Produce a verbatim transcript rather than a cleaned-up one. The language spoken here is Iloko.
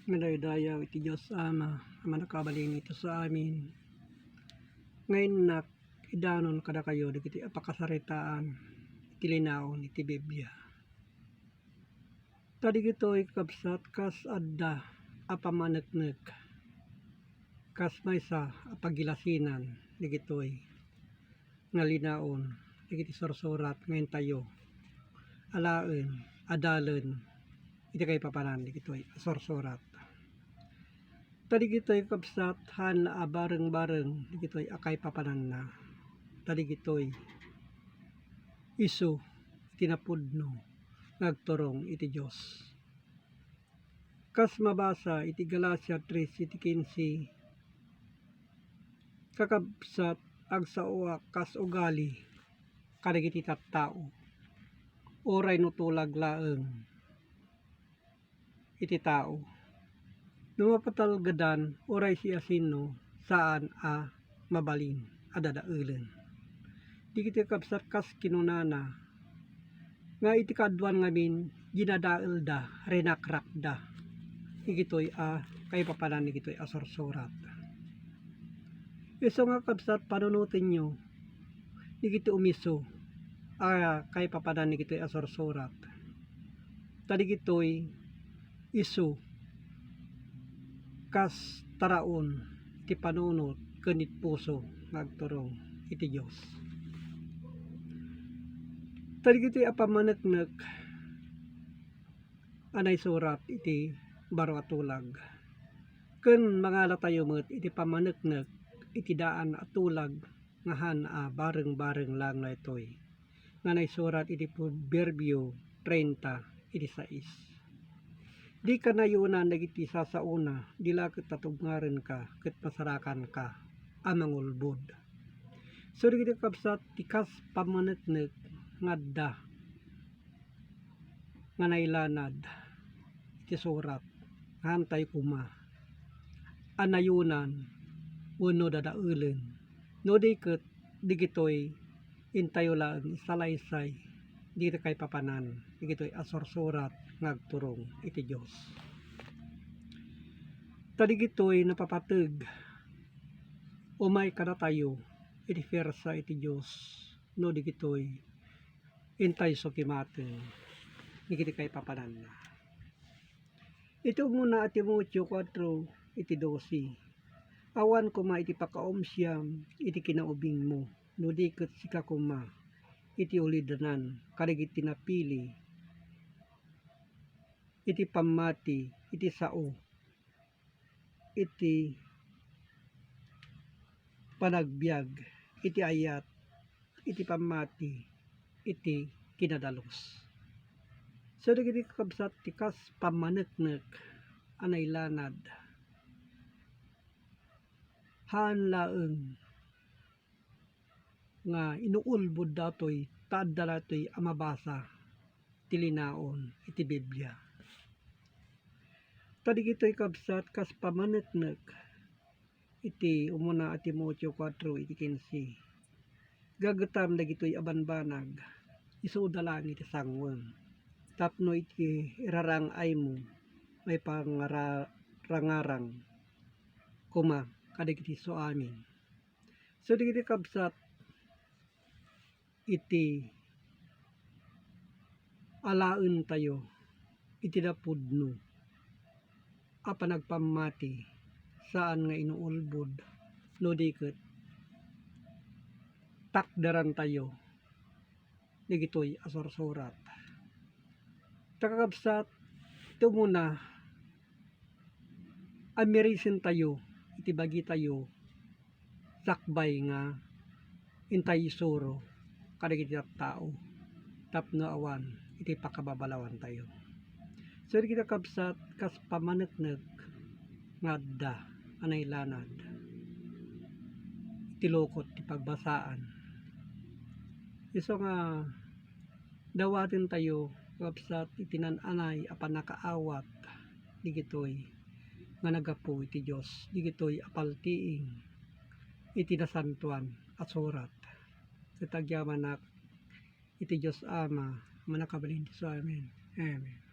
Madaydayaw iti Dios Ama a mannakabalin iti sa amin. Nga innak idanon kadakayo dagiti a pakasaritaan iti linaon iti Biblia. Ta digitoy, kabsat, kas adda a pammaneknek, kas maysa a pagilasinan digitoy nga linaon dagiti sursurat nga intayo alaen, adalen iti kaipapanan digitoy a sursurat. Ta digitoy, kabsat, haan a bareng-bareng digitoy a kaipapananna. Ta digitoy isu iti napudno nga agturong iti Dios. Kas mabasa iti Galacia tres iti kinse, kakabsat, agsaoak kas ugali kadagiti tattao, uray no tulag laeng iti tao. No mapatalgedan, uray siasino, saan a mabalin a dadaelen. Digitoy, kabsat, kas kinunana nga iti kaaduan ngamin, dinadaelda, rinakrakda digitoy a kaipapanan digitoy a sursurat. Isu nga, kabsat, panunotenyo digiti umisu a kaipapanan digitoy a sursurat. Ta digitoy isu kas taraon iti panunot ken iti puso nga agturong iti Dios. Ta digitoy a pammaneknek a naisurat iti baro a tulag, ken mangalatayo met iti pammaneknek iti daan a tulag nga haan a bareng-bareng laeng daytoy nga naisurat iti Proverbio treinta iti sais. Dika nayonan dagiti sasaona, di la ket tatubngarenka ket masarakanka a mangulbod. So, dagiti, kabsat, ti kas pammaneknek nga adda nga nailanad iti surat, nga haantayo koma a nayonan wenno dadaelen, no di ket digitoy intayo laeng isalaysay dagiti kaipapanan digitoy a sursurat nga agturong iti Dios. Ta digitoy napapateg umay kadatayo iti puersa iti Dios, no digitoy intayo sukimaten dagiti kaipapananna. Iti umuna a Timoteo kuatro iti dose, awan koma iti pakaumsiam iti kinaubingmo, no di ket sika koma iti ulidanan kadagiti napili iti pammati iti sao iti panagbiag iti ayat iti pammati iti kinadalus. So, dagiti, kakabsat, ti kas pammaneknek a nailanad, haan laeng nga inuulbod datoy, ta adda datoy a mabasa ti linaon iti Biblia. Ta digitoy, kabsat, kas pammaneknek iti umuna a Timoteo kuatro iti kinse, gagetam dagitoy a banbanag, isuda laeng iti sanguen, tapno iti irarang-aymo maipangara-, rangarang koma kadagiti suamin. So, dagiti, kabsat, iti alaentayo iti napudno a panagpammati, saan nga inuulbod, no di ket takderantayo dagitoy a sursurat. Ta, kakabsat, ti umuna, amirisentayo iti bagitayo sakbay nga intay isuro kadagiti tattao tapno awan iti pakababalawantayo. So, dagiti, kakabsat, kas pammaneknek nga adda a nailanad iti lukot ti pagbasaan. Isu nga dawatentayo, kakabsat, iti naan-anay a pannakaawat digitoy nga naggapu iti Dios, digitoy a paltiing iti nasantoan a surat. Ket agyamanak iti Dios Ama a mannakabalin ti suamin. Amen.